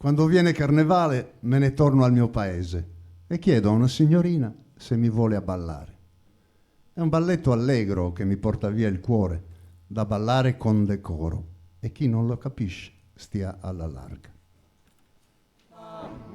Quando viene carnevale me ne torno al mio paese e chiedo a una signorina se mi vuole a ballare. È un balletto allegro che mi porta via il cuore, da ballare con decoro e chi non lo capisce stia alla larga.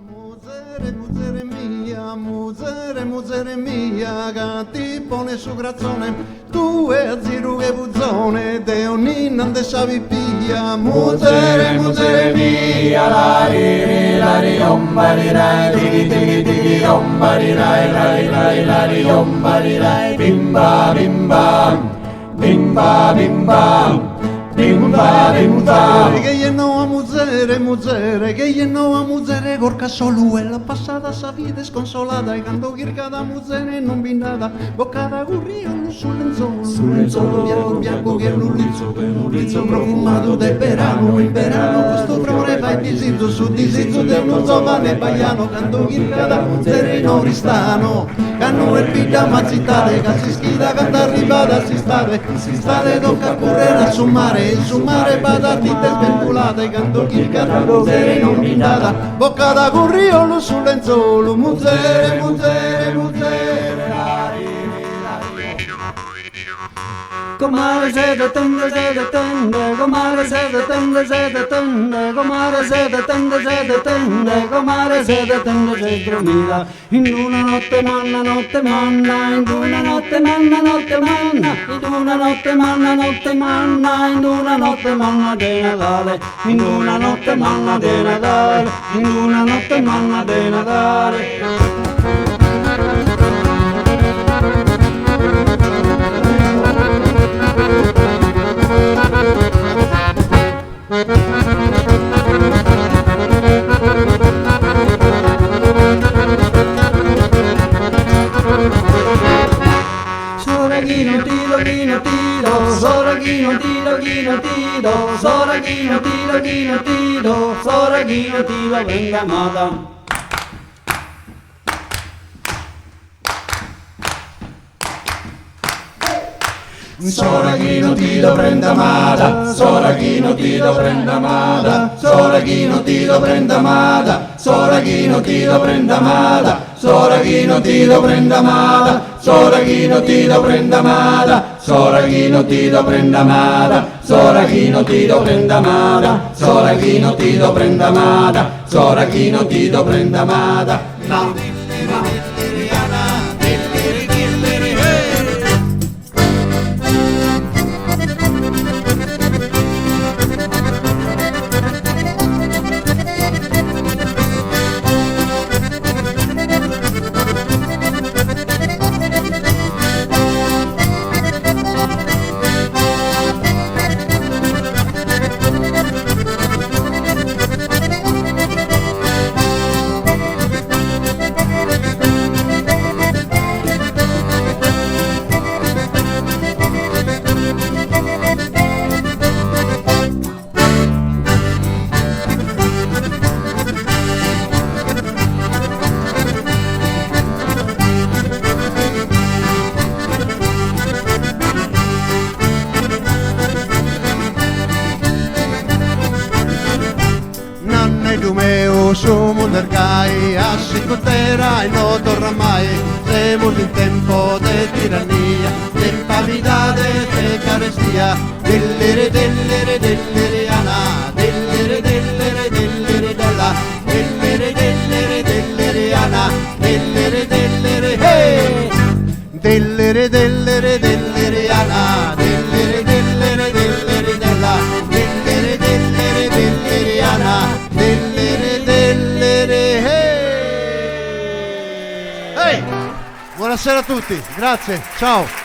Muzere, muzere mia, muzere, muzere mia, ca ti pones su cratzone, tue a ziru che puzone, deo ninnande sa pipia. Muzere, muzere mia, la ri la ri om ba ri rai, tiki tiki tiki om ba ri rai, la ri la ri la ri om ba ri rai, bim ba bim bam, bim ba bim bam, bim ba bim bam. Che je no a muzere, muzere, che je no a muzere, gorka solu e la passada sa vida isconsolada e cando chircada muzere non bi nd'ada, bocada curriolu su lenzolu, su lenzolu biancu biancu che unu lizu, che unu lizu profumadu de beranu, in beranu custu frore faghet disizu, su disizu de unu zovane bajanu, cando chircada muzere in Oristano, ca no est bidda ma tzitade, ca s'ischida cando arribada s'istade, in s'istade tocat currer a su mare, in su mare b'at tita isbentulada e cando chircat muzere non bi nd'at, bocada curriolu su lenzolu, muzere, muzere, muzere. Comare se tende se tende, comare se tende se tende, comare se tende se tende, comare se tende se dromida. In una notte manna, notte manna, in una notte manna, notte manna, in una notte manna, notte manna, in una notte manna de Natale, in una notte manna de Natale, in una notte manna de Natale. S'ora chi non ti do, chi non ti do, s'ora chi non ti do, chi non ti do, s'ora chi non ti do, chi non ti do, s'ora chi non ti do, prenda amada. S'ora chi non ti do prenda amada, s'ora chi non ti do prenda amada, s'ora chi non ti do prenda amada, s'ora chi non ti do prenda amada, s'ora chi non ti do prenda amada, s'ora chi non ti do prenda amada, s'ora chi non ti do prenda amada, s'ora chi non ti do prenda amada, s'ora chi non ti do prenda amada, s'ora chi non ti do prenda amada. No. Nanneddu meu, su mundu est gai, a sicutera e no torrat mai, semus in tempos de tirannia, de infamidade e de carestia, dilliri dilliri dilliri ana, dilliri dilliri dilliri della, dilliri dilliri dilliri ana, dilliri dilliri hey! Dilliri dilliri dilliri ana, dilliri dilliri dilliri della, dilliri dilliri dilliri ana, dilliri dilliri hey! Hey! Buonasera a tutti, grazie, ciao!